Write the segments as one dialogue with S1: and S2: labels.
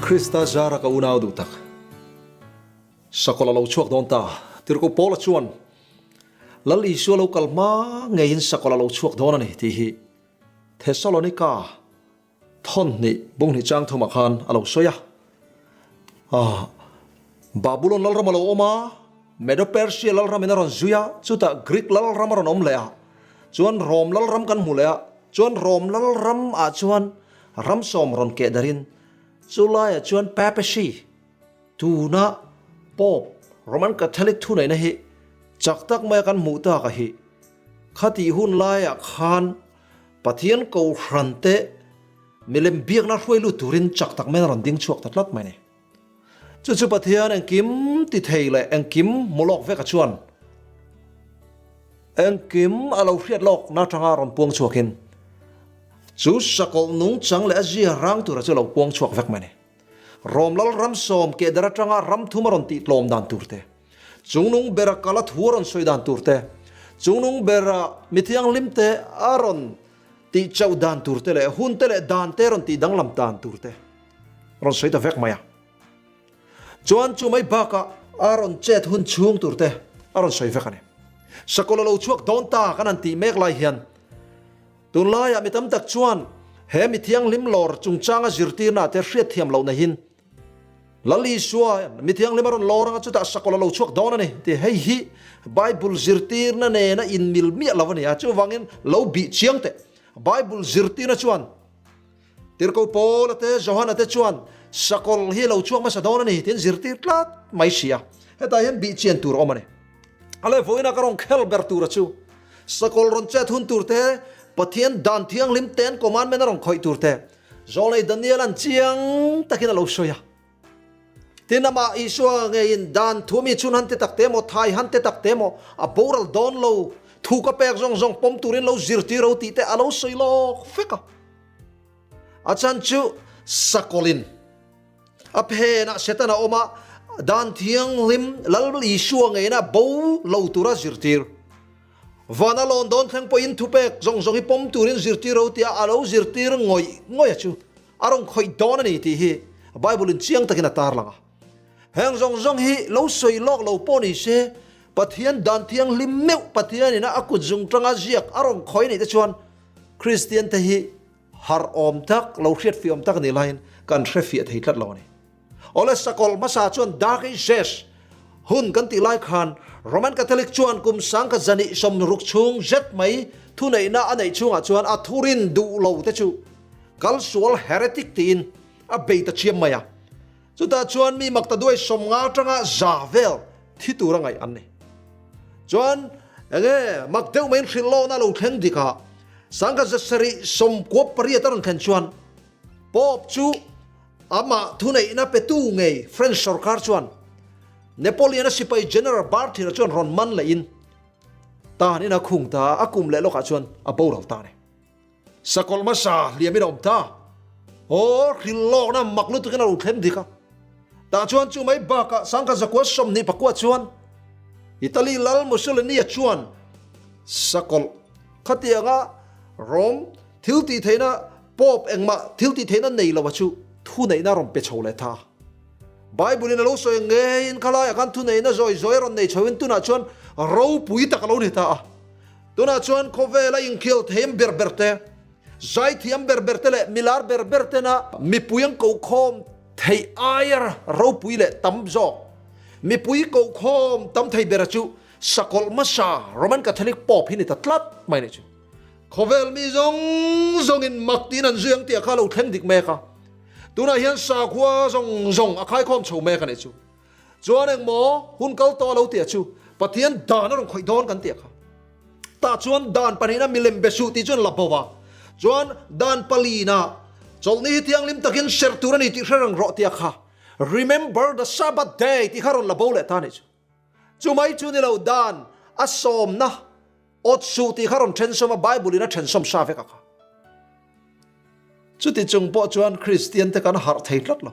S1: Krista zara ka unau duh tak. Sakawlh a lo chhuak dawn ta. Tirhkoh Paula chuan, Lal Isua lo kal hma ngeiin sakawlh a lo chhuak dawn a ni tih hi Thesalonika thawn hnih bung hnih chang thumah khan a lo sawi a. Ah, Babulon lalram a lo awm a, Medo-Persia lalramin a rawn zui a, chutah Greek lalram a rawn awm leh a, chuan Rom lalram kan hmu leh a, chuan Rom lalram ah chuan ramsawm rawn keh darin chu laiah chuan Papacy, tuna Pope, Roman Catholic thuneihna hi chak tak maia kan hmuh tak a hi. Khatih hun laiah khan Pathian Kohhran te milem biakna hruai lut turin chak tak maiin a rawn ding chhuak ta tlat mai a ni. Chu chu Pathian engkim ti thei leh engkim hmu lawk veka chuan engkim a lo hriat lawk na atanga rawn puang chhuakin chu sakawlh nungchang leh a zia rang tura chu a lo puang chhuak vek mai a ni. Rom lal ram sawm keh der atanga ram thum a rawn tih tlawm dan tur te, chungnung bera kal a thu a rawn sawi dan tur te, chungnung bera mithianghlim te a rawn tih chauh dan tur te leh hun te leh dan te rawn tih danglam dan tur te rawn sawi ta vek mai a. Chuan chu mai bakah a rawn chet hun chhung tur te a rawn sawi vek a ni. Sakawlh a lo chhuak dawn ta kan han tih mek lai hian tunlaiah mi tam tak chuan he mi thianghlim lawr chungchanga zirtirna te hriatthiam loh neihin Lal Isua mi thianghlim a rawn lawr anga chutah sakawlh a lo chhuak dawn a ni tih hei hi Bible zirtirna nena inmil miah lo a ni a, chuvangin lo bih chiang teh. Bible zirtirna chuan Tirhkoh Paula te Johana te chuan sakawlh hi a lo chhuak hmasa dawn a ni tiin zirtir tlat mai si a, hetah hian bih chian tur a awm a ni. A leh vawiinah ka rawn khel ber tura chu sakawlh rawn chet hun tur te, Pathian dan thianghlim ten commandment a rawn khawih tur te, Zawlei Daniel-a'n chiang takin a lo sawi a. Tin, amah Isua ngeiin dan thu mi chhun han ti tak te maw, thai han ti tak te maw, a boral dawn lo, thu ka pek zawng zawng pawm turin lo zirtir ro tih te a lo sawi lawk vek a. A chan chu sakawlhin a phenah Setana awm a, dan thianghlim Lal Isua ngeiin a bo lo tura zirtir. Van a lawn dawn thleng pawhin thupek zawng zawng hi pawm turin zirtir ro tia a lo zirtir ngawih ngawih a chu a rawn khawih dawn a ni tih hi Bible in chiang takin a tarlang a. Heng zawng zawng hi lo sawi lawk lo pawh ni se Pathian dan thianghlim meuh Pathian ina a kut zung tanga ziak a rawn khawih anih te chuan Kristian te hi harh awm tak lo hriat fiah awm tak a nih laiin kan hre fiah thei tlat lo a ni. Awle sakawlh hmasa chuan Dark Ages hun kan tih lai khan Roman Catholic chuan kum sangkhat zani sawmruk chhung zet mai thuneihna a neih chhungah chuan a thurin duh lo te chu kalsual heretic tiin a bei ta chiam mai a. Chutah chuan mi makta duai sawmnga atanga za vel thi tura ngaih an ni. Chuan enge mak deuh maiin hrilhlawhna a lo thleng dik a, sangkhat zasarih 98 a rawn thlen chuan Pope chu Amah thuneihna petu ngei French sorkar chuan Napoleon-a sipai General Berthier-a chuan rawn man lehin tanin a khung ta a, a kum leh lawkah chuan a boral ta a ni. Sakawlh hmasa hliamin a awm ta. Aw, hrilhlawkna mak lutukin a lo thleng dik a. Tah chuan chu mai bakah sangkhat zakua 24 chuan Italy lal Mussolini-a chuan sakawlh khatianga Rome thil tih theihna Pope engmah thil tih theihna nei lo a chu thuneihna a rawn pe chho leh ta. Bible in a lo sawi ngeiin khalaiah khan thuneihna zawi zawi a rawn nei chho in tunah chuan ropui tak a lo ni ta a. Tunah chuan khawvela inkhel thiam ber ber te, zai thiam ber ber te leh milar ber ber tena mipui an kohkhawm theih aia ropui leh tam zawk mipui kohkhawm tam thei bera chu sakawlh hmasa Roman Catholic Pope hi ni ta tlat mai a nih chu. Khawvel mi zawng zawngin mak tiin an zui ang tih a kha lo thleng dik mek a. Tunah hian sakhua zawng zawng a khaikhawm chho mek a nih chu. Chuan engmaw hun kal tawh a lo tih a chu Pathian dan a rawn khawih dawn kan tih a kha. Tah chuan dan pahnihna milem be suh tih chuan la bo va. Chuan dan palina chawlhni hi thianghlim takin serh tur a ni tih hre reng rawh tih a kha. Remember the Sabbath day tih kha rawn la bo leh ta a nih chu. Chu mai chu ni lo dan a sawmna Awt suh tih kha rawn thensawm a, Bible in a thensawm sa vek a kha. Chuti chung pawh chuan Kristian te kan harh thei tlat lo.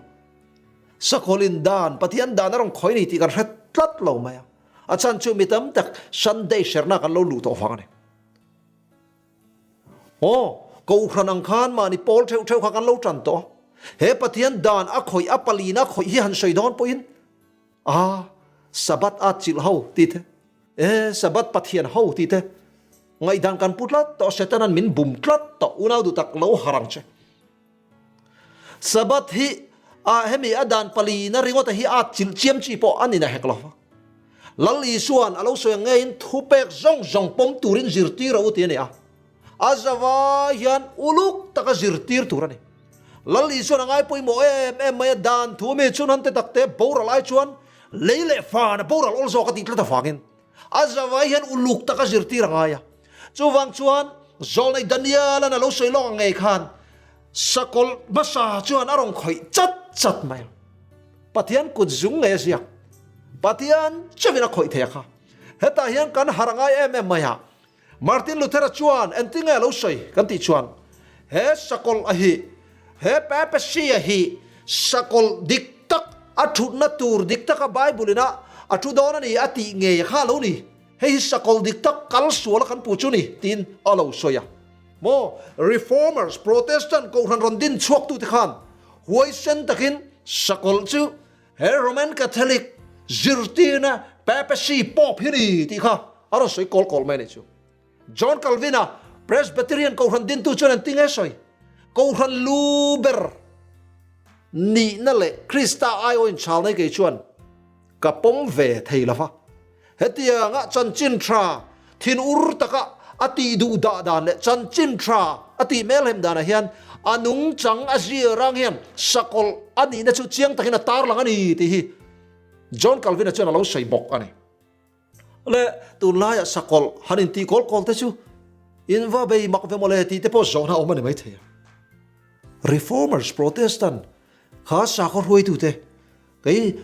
S1: Sakhawlin dan, Pathian dan a rawn khawi ni tih kan hre tlat lo mai a. A chhan chu mi tam tak Sunday serna kan lo luh tawh vang a ni. Aw, Kohhran ang khan mahni pawl theuh theuh kha kan lo tan tawh a. He Pathian dan a khawih a palina khawih hi han sawi dawn pawhin a Sabbath a chilh ho tih te, e Sabbath Pathian ho tih te ngaihdan kan pu tlat tawh Setanan min bum tlat tawh unau duh tak lo har ang che. Sabbath hi a hemi a dan palina ringawta hi a chilh chiam chi pawh a ni na hek lo va. Lal Isua'n a lo sawi ang ngeiin thupek zawng zawng pawm turin zirtir a u ti a ni a. A zavai hian uluk taka zirtir tur a ni. Lal Isua'n a ngai pawimawh em em mai a, dan thu mi chhun han te takte boral ai chuan lei leh fan a boral awl zawk a tih tlat avangin A zavai hian uluk taka zirtir a ngai a. Chuvang chuan Zawlnei Daniel-a'n a lo sawi lawk ang ngei khan sakawlh hmasa chuan a rawn khawih chat chat mai a. Pathian kut zung ngei a ziak. Pathian chauhin a khawih thei a kha. Hetah hian kan harh a ngai em em mai a. Martin Luther-a chuan engtin nge a lo sawi kan tih chuan he sakawlh a hi, he papacy-a hi sakawlh dik tak a thutna tur dik taka Bible-in a a thu dawn a ni a tih ngei kha a lo ni. Hei hi sakawlh dik tak kal sual a kan pu chu ni tiin a lo sawi a. Maw Reformers, Protestant kohhran rawn din chhuaktute khan huaisen takin sakawlh chu He Roman Catholic zirtirna Papacy Pope hi ni tih kha a rawn sawi kawl kawl mai a nih chu. John Calvin-a Presbyterian Kohhran dintu chuan an ti nge sawi? Kohhran lu ber nihna leh Krista aiawh inchhalna hi kei chuan ka pawm ve thei lo va. Hetianga chanchin tha thinur taka a tih duh dah dan leh chanchin tha a tih hmelhem danah hian a nungchang a zir ang hian sakawlh a nihna chu chiang takin a tarlang a ni tih hi John Calvin-a chuan a lo sawi bawk a ni. Le tunlaiah sakawlh han intih kawl kawl te chu in va bei mak ve mawle tih te pawh zawhna a awm a ni maithei a. Reformers, Protestant kha sakhaw hruaitute Kei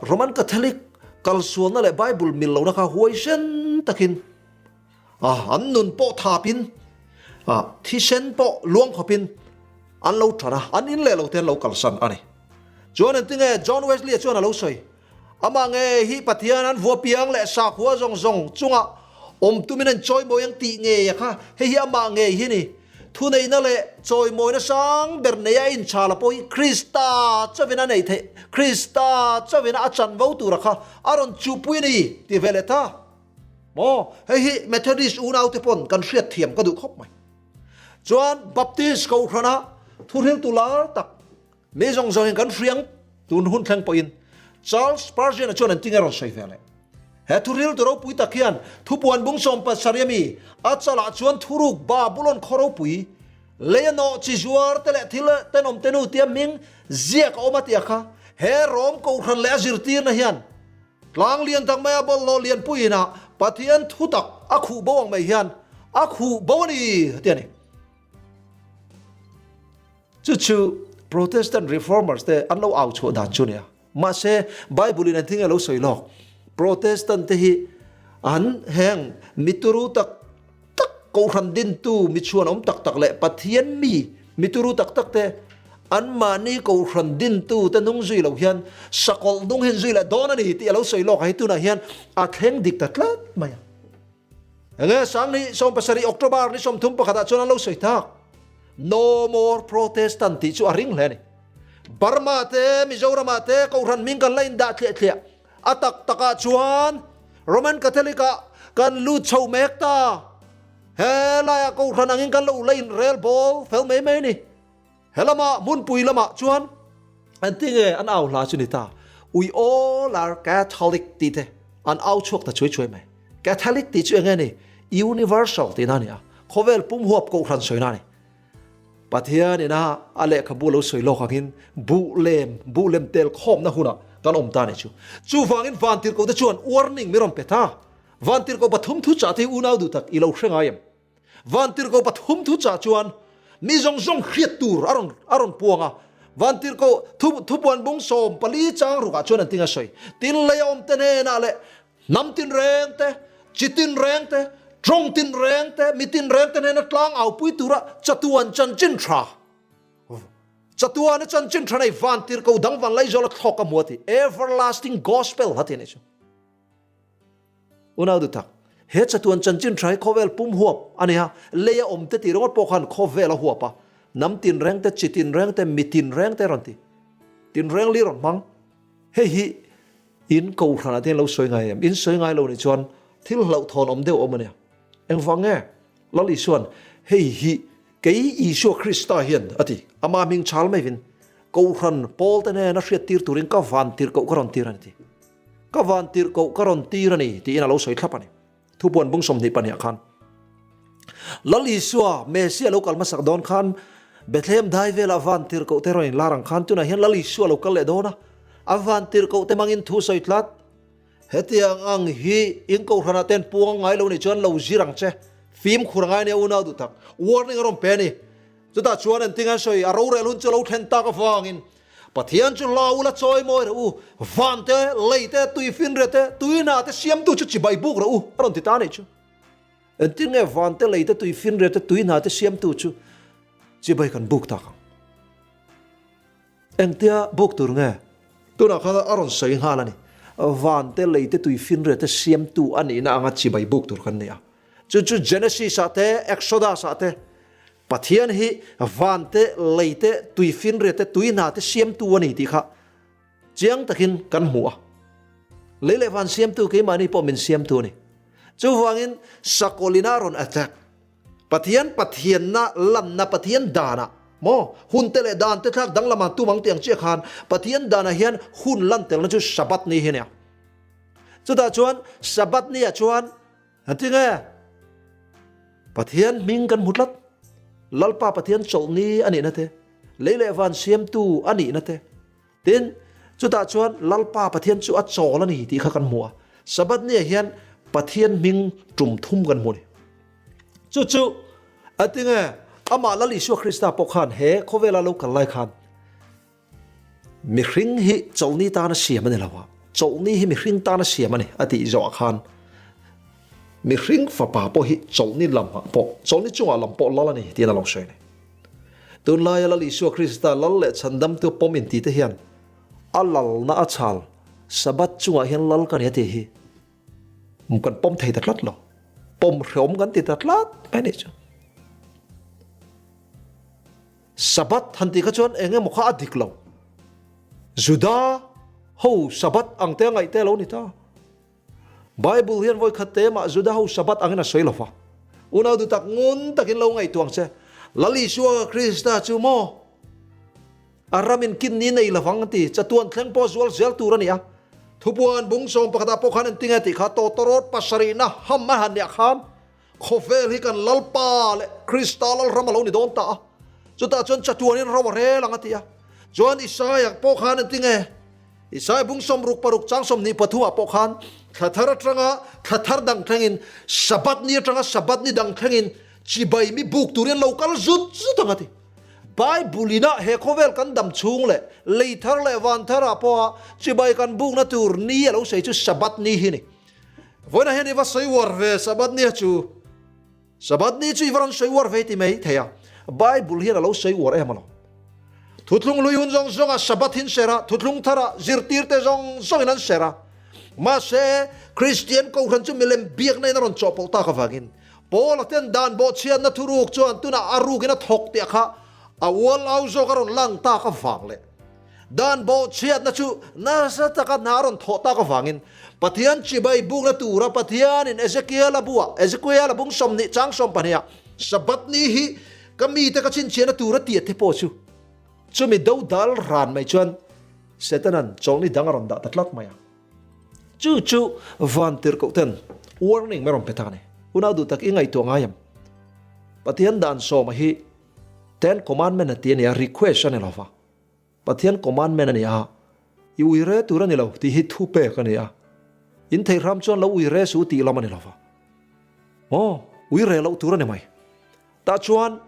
S1: Roman Catholic kalsualna leh Bible mil lohna kha huaisen takin an nun pawh thapin thisen pawh luang khawpin an lo tan a, an in leh lo te an lo kalsan a ni. Chuan engtinge John Wesley-a chuan a lo sawi? Amah nge hi Pathian an vua piang leh sakhua zawng zawng chunga awm tumin an chawimawi ang tih ngei a kha, hei hi amah ngei hi ni. Thuneihna leh chawimawina sang ber neia a inchhal a pawh hi Krista chauhin a neih theih, Krista chauhin a chanvo tura kha a rawn chuhpui a ni ti ve leh ta maw? Hei hi Methodist unaute pawn kan hriat thiam ka duh khawp mai. Chuan Baptist Kohhrana thuhriltu lar tak Mi zawng zawngin kan hriang tun hun thleng pawhin Charles Spurgeon-a chuan an tinge rawn sawi ve leh. He thuriltu ropui tak hian thupuan bung 70 ami a chalah chuan thuruk Babulon khaw ropui lei a nawh chi zuar te leh thil tenawm te nu tia hming ziak a awm a tia kha he Rom kohhran leh a zirtirna hian tlang lian tak maia bawlhhlawh lianpuiin a Pathian thutak a khuh bo ang mai hian a khuh bo a ni a ti a ni. Chu chu Protestant Reformers te an lo au chhuah dan chu nia. Mahse, Bible in an thing a lo sawi lawk. Protestant te hi an heng mituru tak tak kohhran dintu mi chhuan awm tak tak leh Pathian mi mituru tak tak te anmahni kohhran dintu te nung zui lo hian sakawlh nung hian zui leh dawn a ni tih a lo sawi lawk a hei tunah hian a thleng dik ta tlat mai a. Enge Sangni 17 October ni 31 ah chuan an lo sawi tak. No more Protestant tih chu a ring hle a ni. Burma te, Mizoram ah te Kohhran hming kan la indah thliah thliah. A tak tak ah chuan Roman Catholic ah kan lut chho mek ta. He laiah Kohhran angin kan lo la inrel bawl fel mai mai a ni. He lamah hmunpui lamah chuan engtinge an au hla chu ni ta? We all are Catholic tih te an au chhuak ta chuai chuai mai. Catholic tih chu enge ni? Universal tihna a ni a, khawvel pum huap kohhran sawina a ni. Pathian ina a lehkhabu lo sawi lawk angin buh lem, buh lem tel khawmna hunah kan awm ta a ni chu. Chuvangin vantirhkohte chuan warning mi rawn pe ta. Vantirhkoh pathum thu chah te hi unau duh tak i lo hre ngai em? Vantirhkoh pathum thu chah chuan mi zawng zawng hriat tur a rawn a rawn puang a. Vantirhkoh thu thupuan bung 14 chang rukah chuan an ting a sawi. Tin lei a awmte hnenah leh hnam tinreng te, chi tinreng te, tawng tinreng te, mi tinreng te hnena tlang aupui tura chatuan chanchin tha chatuana chanchin tha nei vantirhkoh dang van Laizawl a thlawk a hmu a ti. Everlasting Gospel a ti a nih chu. Unau duh tak, he chatuan chanchin tha hi khawvel pum huap a ni a, lei a awm te tih ringawt pawh khan khawvel a huap a. Hnam tinreng te, chi tinreng te, mi tinreng te rawn ti. Tinreng li rawn hmang. Hei hi in kohhranah te hian lo sawi ngai em? In sawi ngai lo nih chuan thil hlauhthawn awm deuh awm a nia. Engvang nge? Lal Isua'n hei hi kei Isua Krista hian a ti. Ama hming chal maivin kohhran pawl te hnena hriattir turin ka van tirhkoh ka rawn tir a ni ti. Ka van tirhkoh ka rawn tir a ni tiin a lo sawi thlap a ni. Thupuan bung 22 ah khan Lal Isua Messia lo kal hmasak dawn khan Bethlehem dai velah van tirhkoh te rawn inlar ang khan tunah hian Lal Isua lo kal leh dawn a, a van tirhkoh te hmangin thu sawi tlat. Hetiang ang hi in kohhranah ten puang ngai lo nih chuan lo zir ang che. Fimkhur a ngai nia unau duh tak. Warning a rawn pe a ni. Chutah chuan engtin an sawi, a rorel hun chu lo thlen tak avangin Pathian chu hla ula chawi mawi rawh u, van te, lei te, tui finre te, tui hna te siamtu chu chibai buk rawh u, a rawn ti ta a nih chu. Engtin nge van te, lei te, tui finre te, tui hna te siamtu chu chibai kan buk tak ang? Engtia buk tur nge? Tunah khan a rawn sawi nghal a ni. Van te, lei te, tui finre te siamtu a nihna anga chibai buk tur kan ni a. Chu chu Genesis-ah te, Exodus-ah te, Pathian hi van te, lei te, tui finre te, tui hna te siamtu a ni tih kha chiang takin kan hmu a. Lei leh van siamtu keimahni pawh min siamtu a ni. Chuvangin Sakawlina rawn attack. Pathian Pathianna lanna Pathian danah maw hun te leh dan te thlak danglam tum ang tih ang chiah khan Pathian danah hian hun lan telna chu Sabbath ni hi a nia. Chutah chuan Sabbath ni ah chuan A ti nge? Pathian hming kan hmu tlat. Lalpa Pathian chawlhni a nihna te, lei leh van siamtu a nihna te. Tin, chutah chuan Lalpa Pathian chu a chawl a ni tih kha kan hmu a. Sabbath niah hian Pathian hming tum thum kan hmu a ni. Chu chu a ti nge? Amah Lal Isua Krista pawh khan he khawvela lo kal lai khan Mihring hi chawlhni tana siam a ni lo a, chawlhni hi mihring tana siam a ni a tih zawhah khan mihring fapa pawh hi chawlhni lamah pawh, chawlhni chungah lam pawh lal a ni tiin a lo sawi a ni. Tunlaia Lal Isua Krista lal leh chhandamtu pawm inti te hian a lalna a chhal Sabbath chungah hian lal ka ni a tih hi kan pawm thei ta tlat lo, pawm hreawm kan ti ta tlat mai a nih chu. Sabbath han tih kha chuan eng emaw kha a dik lo. Juda ho Sabbath ang te a ngaih te a lo ni ta. Bible hian vawi khat te mah Juda ho Sabbath angin a sawi lo va. Unau duh tak ngun takin lo ngaihtuah ang che. Lal Isua Krista chu maw a ramin kin ni nei lovang an ti. Chatuan thleng pawh zual zel tur a ni a. Thupuan bung sawm pakhatah pawh khan engtinge tih kha tawtawrawt pasarihna ham a han nih ah khan Khawvel hi kan Lalpa leh Krista Lalram a lo ni dawn ta a, chutah chuan chatuanin ro a rel ang a ti a. Chuan Isaia pawh khan engti nge? Isaia bung 66 chang 23 ah pawh khan thla thar atanga thla thar dang thlengin, Sabbath ni atanga Sabbath ni dang thlengin chibai mi buk turin lo kal zut zut ang a ti. Bible ina he khawvel kan dam chhung leh lei thar leh van tharah pawha chibai kan bukna tur ni a lo sawi chu Sabbath ni hi a ni. Vawiinah hian i va sawi uar ve Sabbath ni a chu. Sabbath ni chu i va rawn sawi uar ve ti mai thei a. Bible hian a lo sawi uar em alawm. Thuthlung hlui hun zawng zawngah Sabbath hin ser a, thuthlung tharah zirtirte zawng zawngin an ser a. Mahse, Kristian kohhran chu milem biakna in a rawn chawhpawlh tak avangin Paula ten dan bawhchhiatna thuruk chuan tunah a rukin a thawk tih kha a ual au zawk a rawn lang tak avang leh Dan bawhchhiatna chu nasa taka hna a rawn thawh tak avangin Pathian chibai bukna tura Pathianin Ezekiel-a buah, Ezekiel-a bung 20 chang sawmpahniha Sabbath ni hi ka mite ka chhinchhiahna tura tih te pawh chu chumi do dal ran mai chuan Setana'n chawlhni dang a rawn dah ta tlat mai a. Chu chu van tirhkoh ten warning mai rawn pe ta a ni. Unau duh tak i ngaihtuah ngai em? Pathian dan sawma hi Ten Commandment a ti a ni a, request a ni lo va. Pathian commandment a ni a, i ui re tur a ni lo tih hi thu pek a ni a. In theih hram chuan lo ui re su tih lam a ni lo va. Aw, ui re loh tur a ni mai. Tah chuan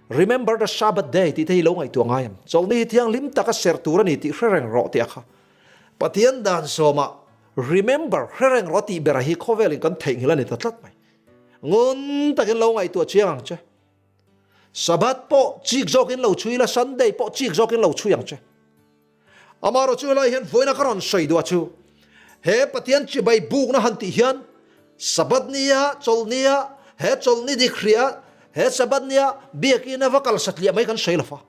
S1: Remember the Sabbath day tih te hi lo ngaihtuah ngai em? Chawlhni hi thianghlim taka serh tur a ni tih hre reng rawh tih a kha. Pathian dan sawmah Remember hre reng rawh tih bera hi khawvelin kan theihnghilh a ni ta tlat mai. Ngun takin lo ngaihtuah chiang ang che. Sabbath pawh chik zawkin lo chhui la, Sunday pawh chik zawkin lo chhui ang che. Amaherawh chu helai hian vawiina ka rawn sawi duh a chu, he Pathian chibai bukna han tih hian Sabbath nia, chawlhnia, he chawlhni dik hria, He Sabbath nia biakina va kal satliah mai kan sawi lo va.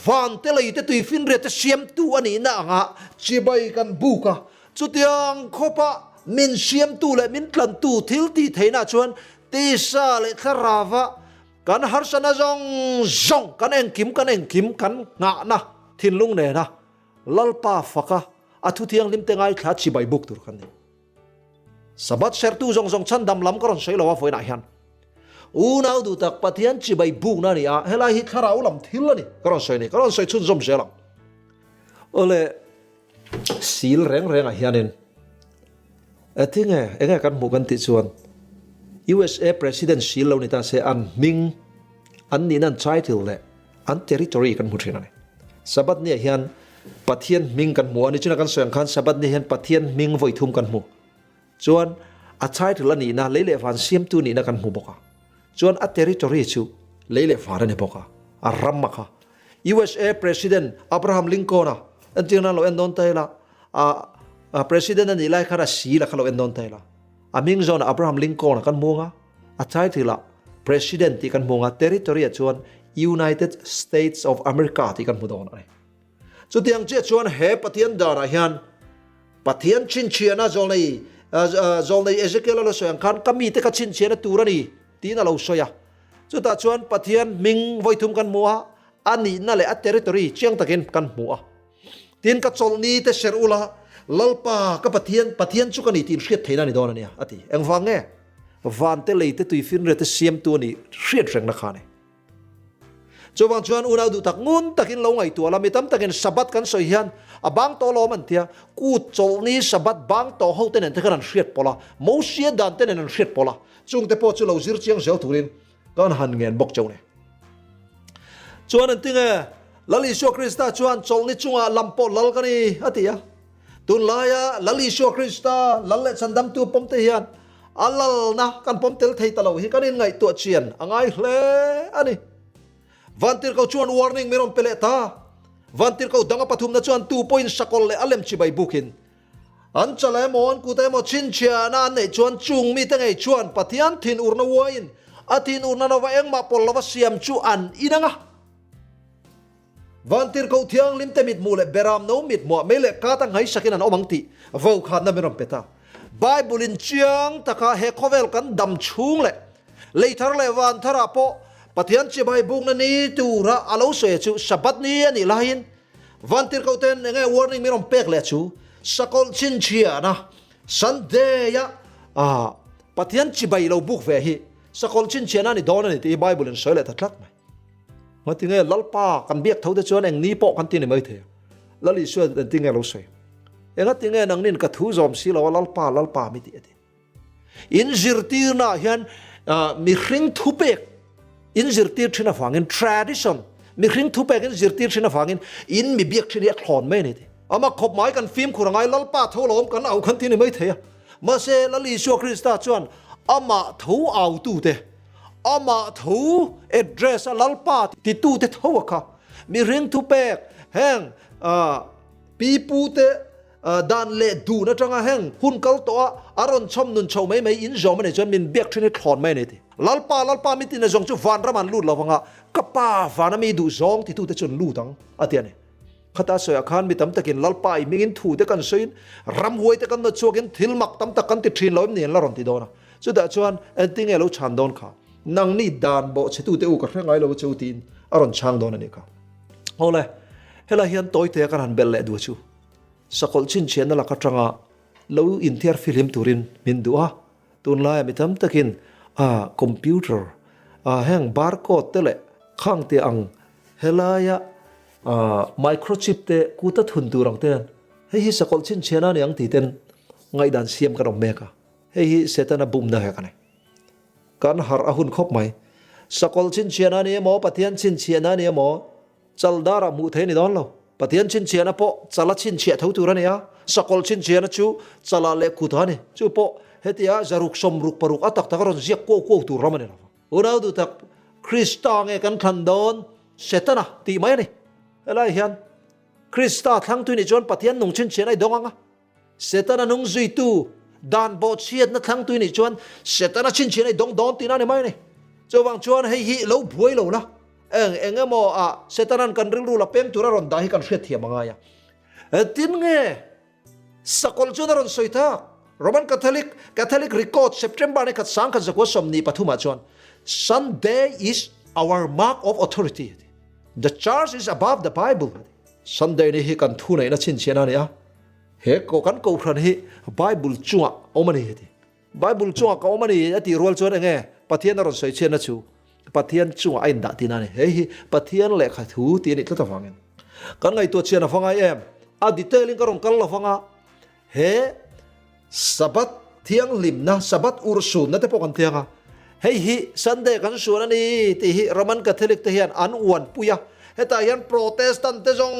S1: Van te lei te tui finriat te siamtu a nihna anga chibai kan buk a. Chutiang khawpa min siamtu leh min tlantu thil tih theihna chuan tisa leh thlarava kan harsana zawng zawng kan engkim kan engkim kan nghahna thinlung nena Lalpa faka a thu thianghlim te ngaithla chibai buk tur kan ni. Sabbath sertu zawng zawng chhandam lam ka rawn sawi lo a vawiinah hian unau duh tak Pathian chibai bukna a ni a, helai hi thlarau lam thil a ni ka rawn sawi ni, ka rawn sawi chhunzawm zel ang. Awle sil reng rengah hianin tinge enge kan hmuh kan tih chuan USA President sil lo ni ta se an hming an nihna an title leh an territory kan hmu thin a ni. Sabbath niah hian Pathian hming kan hmu a, nichina kan sawi ang khan Sabbath ni hian Pathian hming vawi thum kan hmu. Chuan a title a nihna, lei leh van siamtu nihna kan hmu bawk a. Chuan a territory chu lei leh van a ni bawk a, a ram a kha. USA President Abraham Lincoln-a entir nan lo en dawn ta ila, a President a nih lai khan a sil a kha lo en dawn ta ila. A hming zawnah Abraham Lincoln-a kan hmu ang a, a title-ah President tih kan hmu ang a, territory-ah chuan United States of America tih kan hmu dawn a ni. Chutiang chiah chuan he Pathian danah hian Pathian chhinchhiahna zawlnei zawlnei Ezekiel a lo sawi ang khan ka mite ka chhinchhiahna tur a ni tiin a lo sawi a. Chutah chuan Pathian hming vawithum kan hmu a, a nihna leh a territory chiang takin kan hmu a. Tin, ka chawlhni te serh ula, Lalpa, ka Pathian, Pathian chu ka ni tih inhriat theihna a ni dawn a nia, a ti. Engvang nge? Van te, lei te, tuifinriat te siamtu a nih hriat rengna kha a ni. Chuvang chuan unau duh tak ngun takin lo ngaihtuah la, mi tam takin Sabbath kan sawi hian a bang tawh lawm an tia, kut chawlhni Sabbath bang tawh ho te nen te khan an hriat pawlh a, Mosia dan te nen an hriat pawlh a, chungte pawh chu lo zir chiang zel turin Kan han ngen bawk cheu ni. Chuan an ti nge, Lal Isua Krista chuan chawlhni chungah lam pawh lal ka ni, a ti a. Tunlaia Lal Isua Krista lal leh chhandamtu pawm te hian a lalna kan pawm tel thei ta lo hi kan inngaihtuah chian a ngai hle a ni. Vantirhkoh chuan warning min rawn pe leh ta. Vantirhkoh danga pathumna chuan tu pawhin sakawlh leh a lem chibai bukin An chal emaw an kut emaw chhinchhiahna an neih chuan chung mite ngei chuan Pathian thinurna uaiin a thinurna lova engmah pawl lova siam chu an in ang a. Vantirhkoh Thianghlimte mithmuh leh Beramno mithmuah mei leh kata nghaisakin an awm ang tih vokhatna min rawn pe ta. Bible-in chiang taka he khawvel kan dam chhung leh lei thar leh van tharah pawh Pathian chibai bukna ni tura a lo sawi chu Sabbath ni a nih laiin Vantirhkoh ten enge warning min rawn pek leh chu sakawlh chhinchhiahna Sunday a Pathian chibai lo buk ve hi sakawlh chhinchhiahna a ni dawn a ni tih hi Bible in sawi leh ta tlat mai. Ngatinge Lalpa kan biak tho te chuan eng ni pawh kan ti ni mai thei a. Lal Isua engtinge lo sawi? Engatinge nangnin ka thu zawm si lo a Lalpa Lalpa mi tih a ti. In zirtirnaah hian mihring thupek in zirtir thin avangin tradition mihring thupek in zirtir thin avangin in mi biak thin hi a thlawn mai a ni tih. Ama khawp mai kan fimkhur angai Lalpa tho lawm kan au khan ti ni mai thei a. Mahse Lal Isua Krista chuan amah tho autute, amah tho address a Lalpa titute tho a kha mihring thupek heng pipute Dan leh dun atanga heng hun kal tawh a, a rawn chhawm nun chho mai mai in zawm a nih chuan min biak thin hi thlawn mai a ni ti. Lalpa, Lalpa mi tina zawng chu vanram an lut lo vang a, ka pa vana mi duh zawng titute chu an lut ang, a ti a ni. Khata sawiah khan mi tam takin Lalpa i hmingin thu te kan sawiin, ramhuai te kan nawt chhuakin thil mak tam tak kan ti thin lo em ni an la rawn ti dawn a. Chutah chuan engtinge lo chhan dawn kha? Nangni dan bawh chhetute u ka hre ngai lo che u tiin a rawn chhang dawn a nih kha. Awle, helai hian tawite kan han belh leh duh chu. Sakawlh chhinchhiahna lak atanga lo inthiar fihlim turin min duh a, tunlaiah mi tam takin a computer a heng barcode te leh khang te ang helaia microchip te kuta thun tur ang ten hei hi sakawlh chhinchhiahna a ni ang tih ten ngaihdan siam kan awm mek a, hei hi Setana bumna hek a ni. Kan harh a hun khawp mai. Sakawlh chhinchhiahna a ni emaw Pathian chhinchhiahna a ni emaw Chal darah hmuh theih a ni dawn lo. Pathian chhinchhiahna pawh chala chhinchhiah tho tur a ni a, sakawlh chhinchhiahna chu chalah leh kutah a ni. Chu pawh hetia zaruk sawmruk paruk a tak tak a rawn ziak kuau kuau tur ram a ni lo. Unau duh tak, Krista nge kan thlan dawn? Setana tih mai a ni. Helai hian Krista thlangtu nih chuan Pathian nung chhinchhiahna i dawng ang a. Setana nung zuitu, dan bawhchhiatna thlangtu nih chuan Setana chhinchhiahna i dawng dawn tihna a ni mai a ni. Chuvang chuan hei hi lo buai lo la, eng eng emaw ah Setanan kan rilru la peng tura rawn dah hi kan hriatthiam a ngai a. Tin nge Sakawlh chuan a rawn sawi tak? Roman Catholic Catholic Record September ni khat 10 123 ah chuan Sunday is our mark of authority a ti. The church is above the Bible a ti. Sunday ni hi kan thuneihna chhinchhiahna a ni a, he kan kohhran hi Bible chungah awm a ni a ti. Bible chungah ka awm a ni a tih rual chuan enge Pathian a rawn sawi chhiatna chu Pathian chungah a indah tihna a ni. Hei hi Pathian lehkha thu tih a nih tlat avangin kan ngaihtuah chian a va ngai em? A detail in ka rawn kal lovang a, he Sabbath thianghlimna, Sabbath urhsunna te pawh kan tiang a, hei hi Sunday kan suan a ni tih hi Roman Catholic te hian an uanpui a, Hetah hian Protestant te zawng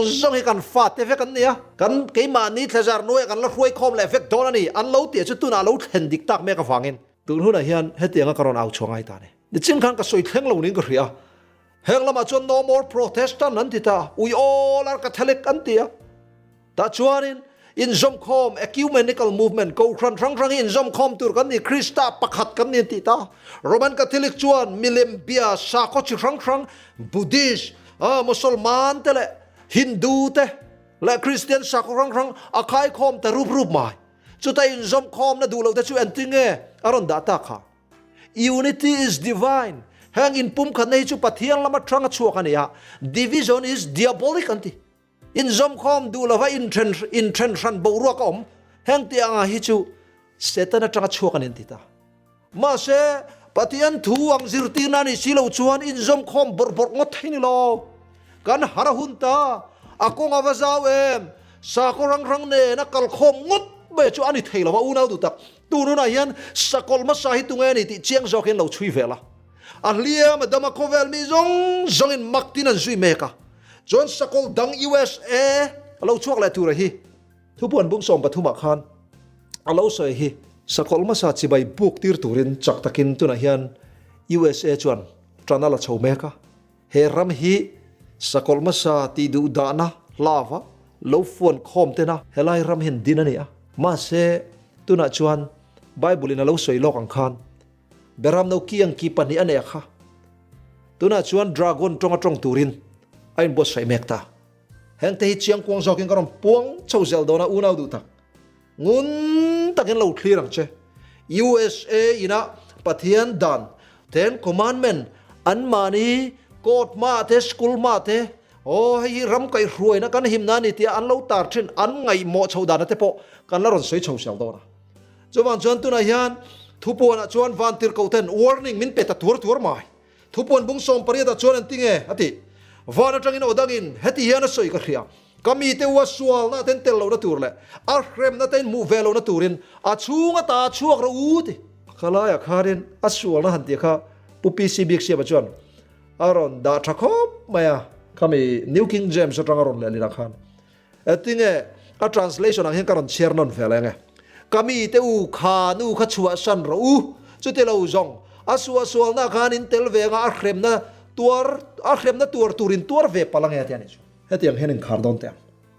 S1: zawng hi kan fate vek an ni a, kan keimahni thlazar hnuaiah kan la hruai khawm leh vek dawn a ni, an lo tih chu tunah lo thlen dik tak mek avangin tun hunah hian hetianga ka rawn au chhuah ngai ta a ni. Nichin khan ka sawi thleng lo niin ka hria a, heng lamah chuan no more Protestant an ti ta a, we all are Catholic an ti a. Tah chuanin inzawmkhawm, ecumenical movement, kohhran hrang hrang hi inzawmkhawm tur kan ni, Krista pakhat kan ni an tih ta. Roman Catholic chuan milem bia sakhaw chi hrang hrang, Buddhist, Mosolman te leh Hindu te leh Kristian sakhaw hrang hrang a khaikhawm ta rup rup mai. Chuta inzawmkhawmna duh loh te chu engtinge a rawn dah tak kha? Unity is divine, heng inpumkhatna hi chu Pathian lama hrang a chhuak a ni a, division is diabolic an ti. Inzawmkhawm duh lova inthen inthen hran boruak a awm. Heng tih anga hi chu Satan atanga chhuak a ni an ti ta. Mahse, Pathian thu ang zirtirna a nih si lo chuan inzawmkhawm bawrh bawrh ngawt thei ni lo. Kan har a hun ta, a kawng a va zau em? Sakhaw rang rang nen a kalkhawm ngawt mai chu a ni thei lo va, unau duh tak. Tun hunah hian sakawlh hmasa hi tunge a ni tih chiang zawkin lo chhui vel a. A hliam a dam a khawvel mi zawng zawngin mak tin an zui mek a. Chuan sakawlh dang USA a lo chhuak leh tura hi thupuan bung 13 ah khan a lo sawi hi sakawlh hmasa chibai buk tir turin chak takin tunah hian USA chuan tan a la chho mek a. He ram hi sakawlh hmasa tih duh dahna hlava lo fuan khawm tena helai ram hian din a ni a. Mahse tunah chuan Bible in a lo sawi lawk ang khan Beram no kiang ki pahnih a nei a kha. Tunah chuan Dragon tawng a tawng turin a inbuatsaih mek ta. Hengte hi chiang kuang zawkin ka rawn puang chho zel dawn a unau duh tak. Ngun takin lo thlir ang che. USA ina Pathian dan, Ten Commandment, anmahni court hmaah te, school hmaah te, aw hei hi ram kaihhruaina kan himna a ni tia an lo tar thin an ngaihmawh chho dana te pawh kan la rawn sawi chho zel dawn a. Chuvang chuan tunah hian thupuanah chuan vantirhkohten warning min pe ta tuar tuar mai. Thupuan bung 18 ah chuan an ti nge? a ti. Van atangin aw dangin heti hian a sawi ka hria, Ka mite u a sualna ten tel lohna tur leh a hremna ten hmuh ve lohna turin a chhung ata chhuak rawh u ti. Ka laiah khanin a sualna han tih kha Pu PC Biaksiama chuan a rawn dah tha khawp mai a, khami New King James atanga rawn lehlinah khan. Tinge a translation ang hian ka rawn chhiar nawn ve leng e. Ka mi te u kha nu kha chhuahsan rawh u, chuti lo zawng a suahsualna khan in tel ve anga a hremna tuar a hremna tuar tur in tuar ve palh ange a ti a nih chu. Hetiang hian inkhar dawn teh ang.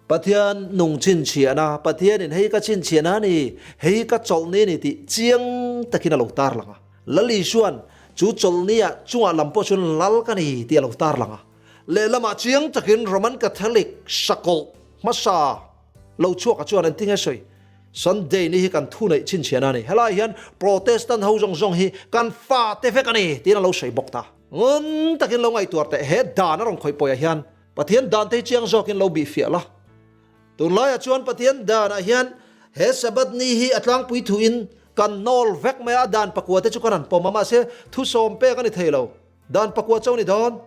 S1: Pathian nung chhinchhiahna, Pathianin hei ka chhinchhiahna a ni, hei ka chawlhni a ni tih chiang takin a lo tarlang a. Lal Isua'n chu chawlhnia chungah lam pawh chuan lal ka ni tih a lo tarlang a. Lehlamah chiang takin Roman Catholic sakawlh hmasa lo chhuaka chuan an ti nge sawi, Sunday ni hi kan thu neih chhinchhiahna a ni, helai hian Protestant ho zawng zawng hi kan fate vek a ni tiin a lo sawi bawk ta. Ngun takin lo ngaihtuar teh, he dan a rawn khawih pawiah hian Pathian dan te hi chiang zawkin lo bihfiah la. Tunlaiah chuan Pathian danah hian he Sabbath ni hi a tlangpui thuin kan hnawl vek mai a, a dan pakua te chu kan han pawm a, mahse thusawm pek a ni thei lo. Dan pakua cho ni dawn.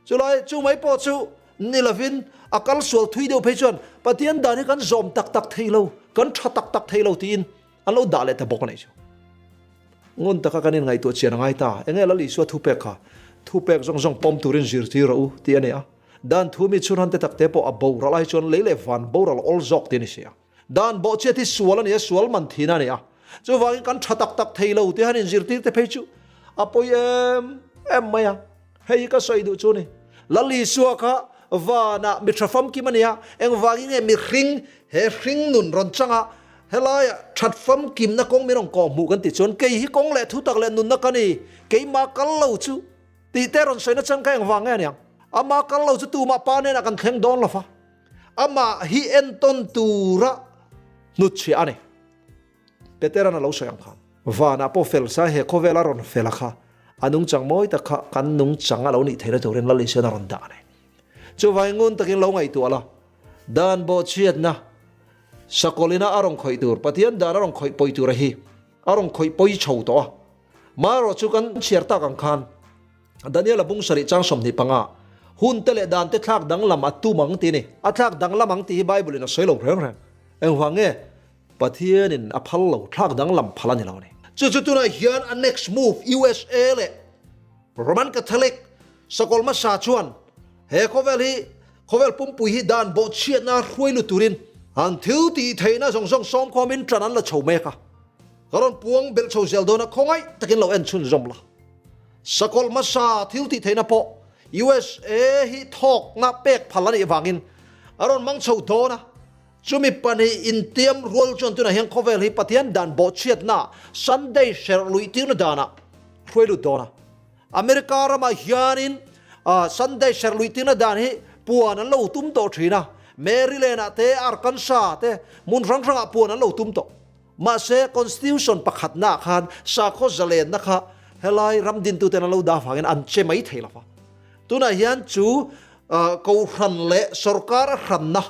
S1: Chulai chu mai pawh chu ni lovin a kal sual thui deuh phei chuan Pathian dan hi kan zawm tak tak thei lo, kan tha tak tak thei lo tiin an lo dah leh ta bawk a nih chu. Ngun taka kan inngaihtuah chian a ngai ta. Enge Lal Isua thupek kha? Thupek zawng zawng pawm turin zirtir rawh u tih a ni a. Dan thu mi chhunhan te takte pawh a boral ai chuan lei leh van boral awl zawk tih a ni si a. Dan bawhchhiat hi sual a ni a, sual man thina a ni a. Chuvangin kan tha tak tak thei lo tih han inzirtir te phei chu a pawi em em mai a. Hei hi ka sawi duh chu ni. Lal Isua kha vanah mi tha famkim a ni a, engvangin nge mihring he hring nun rawn changa? Helaia that famkimna kawng min rawn kawh hmuh kan tih chuan kei hi kawng leh thutak leh nunna ka ni, keimah kal lo chu tih te rawn sawi nachang kha engvang nge aniang? Amah kal lo chu tumah pa hnenah kan thleng dawn lo va, amah hi entawn tura hnutchhiah a ni. Peteran a lo sawi ang khan. Vanah pawh fel sa he khawvel a rawn fel a kha, a nungchang mawi tak kha kan nungchang a lo nih theihna turin Lal Isuan a rawn dah a ni. Chuvangin ngun takin lo ngaihtuah la, dan bawhchhiatna sakawlina a rawn khawih tur, Pathian dan a rawn khawih pawi tur a hi a rawn khawih pawi chho tawh a. Marawh chu kan chhiar tak ang khan Daniel-a bung sarih chang 25 hun te leh dan te thlak danglam a tum ang tih a ni. A thlak danglam ang tih hi Bible-in a sawi lo reng reng. Engvang nge? Pathianin a phal lo, thlak danglam phal a ni lo a ni. Chu chu tunah hian a next move USA leh Roman Catholic sakawlh hmasa chuan he khawvel hi khawvel pumpui hi dan bawhchhiatna hruai lut turin an thil tih theihna zawng zawng sawmkhawmin ṭan an la chho mek a. Ka rawn puang belh chho zel dawn a, khawngaih takin lo en chhunzawm la. Sakawlh hmasa thil tih theihna pawh USA hi thawkna pek phal a nih vangin a rawn hmang chho dawn a. Chumi pahnih intiam rual chuan tunah hian khawvel hi Pathian dan bawhchhiatna Sunday serh luih tirna danah hruai lut dawn a. America ramah hianin Sunday serh luih tirna dan hi puan an lo tum tawh thin a, Maryland-ah te, Arkansas te, hmun hrang hrangah puan an lo tum tawh. Mahse, Constitution pakhatnaah khan sakhaw zalenna kha helai ram dintuten an lo dah avangin an che mai thei lo va. Tunah hian chu Kohhran leh sorkar a hranna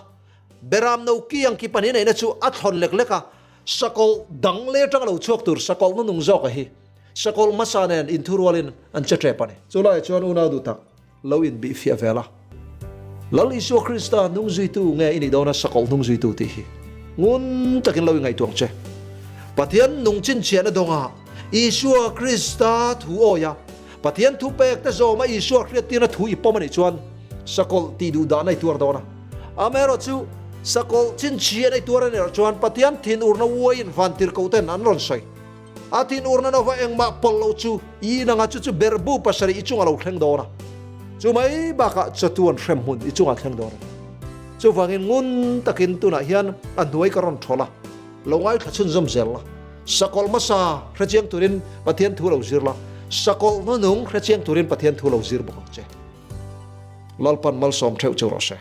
S1: Beram no ki ang ki pahnih neihna chu a thlawn lek lek a, sakawlh dang leh atanga lo chhuak tur sakawlh nunung zawk a hi sakawlh hmasa nen inthurualin an che tep a ni. Chu laiah chuan unau duh tak lo inbihfiah vel a, Lal Isua Krista hnung zuitu nge i nih dawna sakawlh hnung zuitu tih hi ngun takin lo ingaihtuah ang che. Pathian nung chinchhiahna dawnga Isua Krista thu awi a, Pathian thupek te zawma Isua hriattirna thu i pawm a nih chuan sakawlh tih duh dahna i tuar dawn a. Amaherawh chu sakawlh chinchhian i tuar a nih erawh chuan Pathian thinurna uaiin vantirhkoh ten an rawn sawi. A thinurna nova engmah pawlh loh chu i inanga chu chu berhbu pasarih i chungah lo thleng dawn a. Chu mai bakah chatuan hremhmun i chungah thleng dawn a ni. Chuvangin ngun takin tunah hian a hnuai ka rawn thawl a. Lo ngaithla chhunzawm zel la, sakawlh hmasa hrechiang turin Pathian thu lo zir la, sakawlh hnunung hrechiang turin Pathian thu lo zir bawk ang che. Lalpan malsawm theuh chu rawh se.